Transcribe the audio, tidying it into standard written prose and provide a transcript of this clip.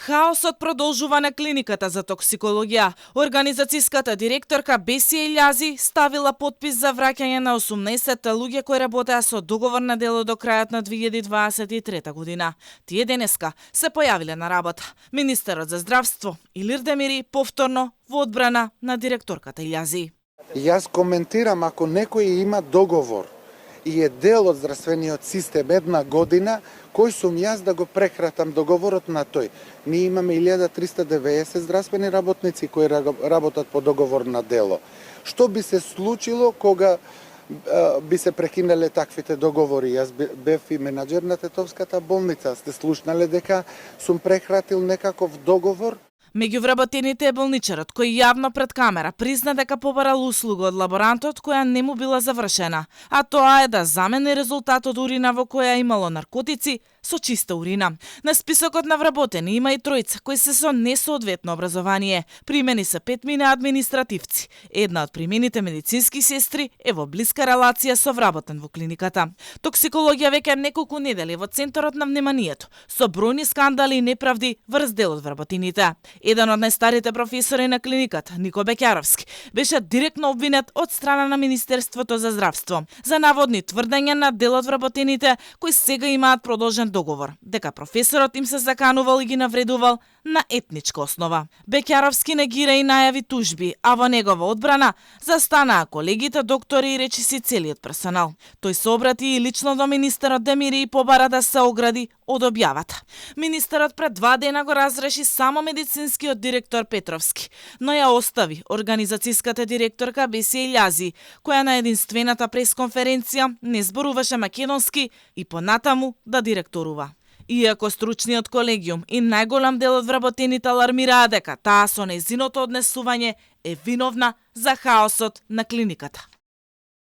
Хаосот продолжува на клиниката за токсикологија. Организацијската директорка Бесија Илјази ставила подпис за враќање на 18 луѓе кои работеа со договор на дело до крајот на 2023 година. Тие денеска се појавиле на работа. Министерот за здравство Илир Демири повторно во одбрана на директорката Илјази. Јас коментирам ако некој има договор и е дел од здравствениот систем една година, кој сум јас да го прекратам договорот на тој? Ние имаме 1390 здравствени работници кои работат по договор на дело. Што би се случило кога би се прекинале таквите договори? Јас бев и менаџер на Тетовската болница. Сте слушнале дека сум прекратил некаков договор? Меѓу вработените е болничарот, кој јавно пред камера призна дека побарал услуга од лаборантот која не му била завршена, а тоа е да замени резултат од урина во која имало наркотици со чиста урина. На списокот на вработени има и тројца кои се со несоодветно образование. Примени се 5 административци. Една од примените медицински сестри е во блиска релација со вработен во клиниката. Токсикологија веќе неколку недели во центарот на вниманието, со бројни скандали и неправди врз дел од вработените. Еден од најстарите професори на клиниката, Нико Бекјаровски, беше директно обвинет од страна на Министерството за здравство за наводни тврдења на дел од вработените кои сега имаат продолжен договор, дека професорот им се заканувал и ги навредувал на етничка основа. Бекјаровски негира и најави тужби, а во негова одбрана застанаа колегите доктори и речиси целиот персонал. Тој се обрати и лично до министерот Демири и побара да се огради од објавата. Министерот пред 2 дена го разреши само медицинскиот директор Петровски, но ја остави организацијската директорка Бесија Илјази, која на единствената пресконференција не зборуваше македонски и понатаму да директорува. Иако стручниот колегиум и најголем дел од вработените алармираа дека таа со нејзиното однесување е виновна за хаосот на клиниката.